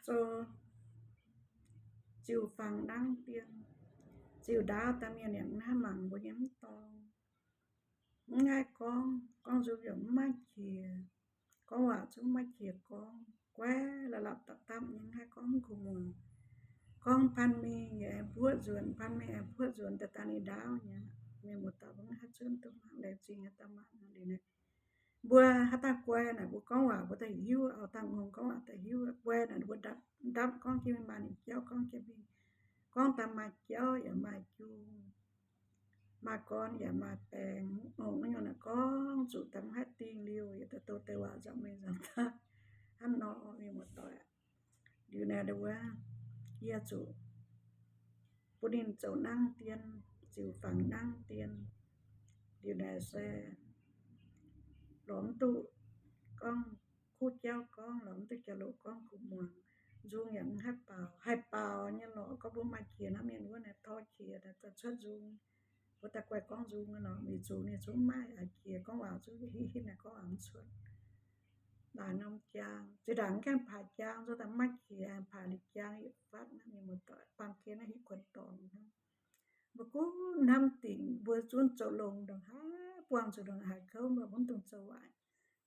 Zoux ziux fangx nangv dien, ziux ndaauv daaih mienh yaac mv haih mangc mbuo nyei mv dorngx. Mv haih gorngv, gorngv nzung yaac mv maaih qiex, gorngv waac zungv mv maaih qiex gorngv, guaiv la'lapc dapv dapv nyei, mv haih gorngv kuv muangx. Gorngv panh mingh yaac aengx mbuoqv nzuonx, panh mingh aengx mbuoqv nzuonx daaih daaih ninh ndaauv nyei. Mienh muoz-doic, mbuo mv haih zunv duqv mangc, laengz zingh haaix dauh mangc liuz naaic. Mbuo haaix dauh guai naaic mbuo gorngv waac mbuo daaih hiuv, oix dangh ngongh gorngv waac daaih hiuv. Guai naaic mbuo ndapv gorngv jienv mingh, maaih ninh jauv gorngv jienv mingh. Gorngv daaih maaih jauv yaac maaih jung, maaih gorn yaac maaih baengx, ong nyungc naaic gorngv zuqc daaih mv haih dingh liuz, yietc deix douz deix waac nzangc mengh nzangc daaih hnangv nor, mienh muoz-doic. Liuz naaic wuov, yie zuqc bun ninh zoux nangv dien, ziux fangx nangv dien. Liuz naaic se lorz mv duqv gorngv kuv jauv gorngv, lorz mv duqv jauv-louc gorngv kuv muangx. Nzung yaac mv haih baaux, haih baaux nyei lorqc. Gorngv mbuo maaih qiex hnangv mienh wuov naaic tor qiex daaih cuotv nzung. Mbuo daaih guai gorngv nzung nor, weic zuqc ninh zungv mv maaih qiex, gorngv waac zungv hitv hitv naaic gorngv waac mv cuotv. Daaih norm jaang, zinh ndaangc mv gaengh paaix jaang, nzunc daaih mv maaih qiex, paaix liuz jaang yietc fatv naaiv, mienh muoz-doic, baamh gen naaiv hitv kuonx dorngx hnangv. Mbuo gunv hnamv dingc mbuo zungv zoux longx ndongc haaix, buangh zuqc ndongc haaix kouv, mbuo mv dungx zoux waaic.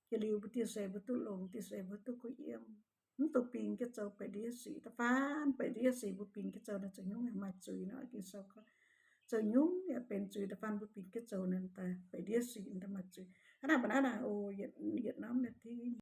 Jiex liuz mbuo dieh seix mbuo duqv longx, dieh seix mbuo duqv kuv yiem. Mv dungx bingx jienv zoux baeqc ndiev sic. Da'faanh baeqc ndiev sic mbuo bingx jienv zoux naaic zoux nyungc yaac maaih zuiz nor. Ging-Sou gorngv zoux nyungc yaac benx zuiz. Da'faanh mbuo bingx jienv zoux naaic daaih baeqc ndiev sic daaih maaih zuiz. Hnangv naaic ba'naaiv naaic oc, yietc norm naaic dingv